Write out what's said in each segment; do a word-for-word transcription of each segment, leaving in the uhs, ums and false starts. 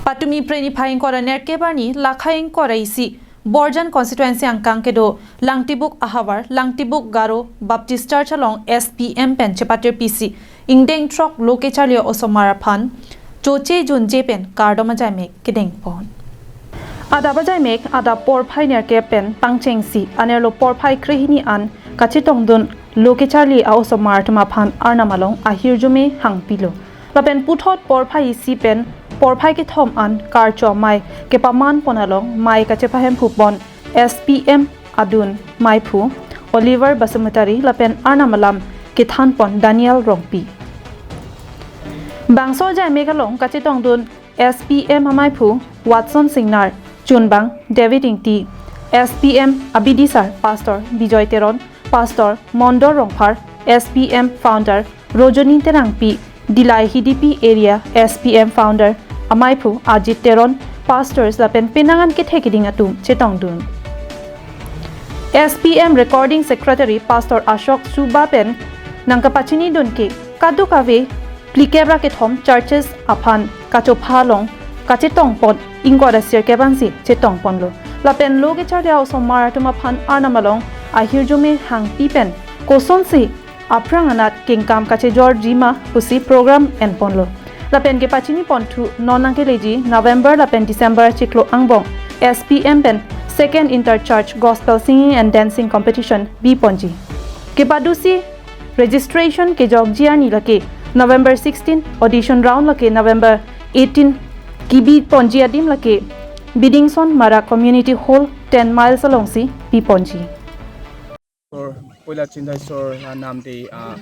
Patumi Phre niphai ingkoi ra nerkep arni lakha ingkoi ra isi Borjan constituency angkang kedo Langtibuk ahavar Langtibuk Garo Baptist Church along S P M pen chepatir pisi ingdeng throk lo kecharli osomar aphan choche junje pen kardom ajaimek kedengpon. Adap ajaimek adap porphai nerkep pen pangchengsi anerlo porphai krehini an kachetongdun lo kecharli a-osomar atum aphan Arnam along ahirjume hangpilo. Lapen puthot porphai isi pen porphai kethom an karcho amei kepamanpon along mei kachepahemphupon S P M adun meiphu Oliver Basumatary lapen Arnam alam kethanpon Daniel Rongpi. Bangso ajaimek along kachetongdun S P M ameiphu Watson Singnar, chunbang David Ingti, S P M abidisar Pastor Bijoy Teron, Pastor Mondor Rongphar, S P M founder Rojoni Terangpi, Dillai Hidipi area S P M founder ameiphu Ajit Teron, pastors lapen penang an kethe keding atum chetongdun. S P M recording secretary Pastor Ashok Suba pen nangkapachinidun ke kadokave phlikep ra kethom churches aphan kachopha along kachetongpon ingkoi ra sirkep ansi chetongponlo. Lapen lo kecharli osomar atum aphan Arnam along ahirjume hangpi pen kosonsi aphrang anat kengkam kachejorji ma pusi program enponlo. Lapen kepachiniponthu non nangkeleji November lapen December chiklo angbong S P M pen Second Inter Church Gospel Singing and Dancing Competition biponji. Kepadusi registration kejokji arni lake November sixteen, audition round lake November eighteen, kebiponji adim lake Bidingson Mara Community Hall, ten miles alongsi biponji. Or poila chingthai sor, ah, namte, ah,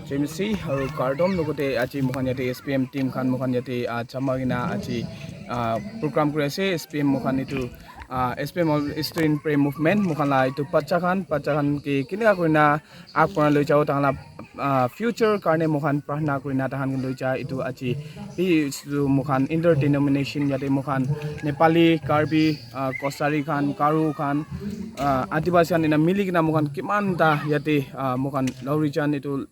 James C, aru kardom logote aji mohan yate S P M team khan mohan yate, ah, chama kena aji, ah, program kuri ase S P M mohan itu, ah, S P M All Student Prayer Movement mohan la itu bacha khan, bacha khan ke kineka kurina ag kona loi jabo tangla, ah, future karne mohan prarthana kurina tahan loi ja itu aji. Hi itu mohan interdenomination yate mohan Nepali, Karbi, ah, Kachari khan, Garo khan, ah, Adivasi khan ena mili kena mohan kiman ta yate, ah, mohan Lawrichan itu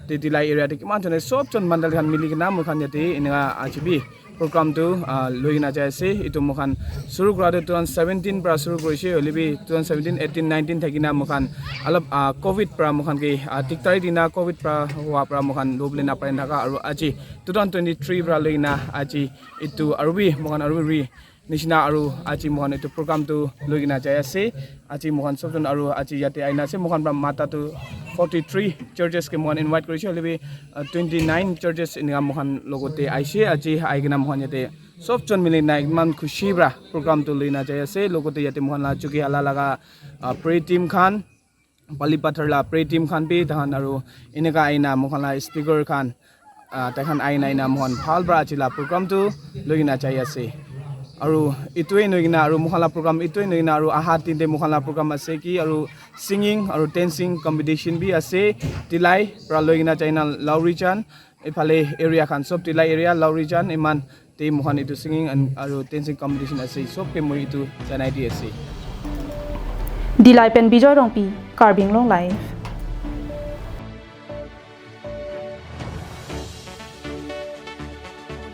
te Dillai area te kiman jone sob jon mandal khan mili kena mohan yate ena aji bi program tu, ah, loi kena jai ase. Itu mohan suru kura tu two thousand seventeen pra suru kuri ase, hoilebi two thousand seventeen, eighteen, nineteen thakina mohan alap, ah, covid pra mohan ke, ah, tik tari dina covid pra hua pra mohan lobli na paren thaka aru aji two thousand twenty-three pra loi kena aji itu arubi mohan arubi nishina aru aji mohan itu program tu loi kena jai ase. Aji mohan sob jon aru aji yate aina ase mohan pra mata tu forty-three churches ke mohan invite kuri ase, hoilebi, ah, twenty-nine churches ena mohan logote aise. Aji ai kena mohan yate sob jon mili na iman khushi pra program tu loi kena jai ase. Logote yate mohan la Chokihola laga, ah, prayer team khan, Palipathar la prayer team khan bi tahan aru eneka aina mohan la speaker khan, ah, tahan aina ena mohan bhal pra aji la program tu loi kena jai ase. Aru itu e noi kena aru mohan la program itu e noi kena aru aha tin te mohan la program ase ki aru singing aru dancing competition bi ase. Dillai pra loi kena jai na Lawrichan, ephale area khan sob Dillai area Lawrichan iman te mohan itu singing and aru dancing competition ase, sob ke moi itu janai di ase. Dillai pen Bijoy Rongpi, Karbi Anglong Live.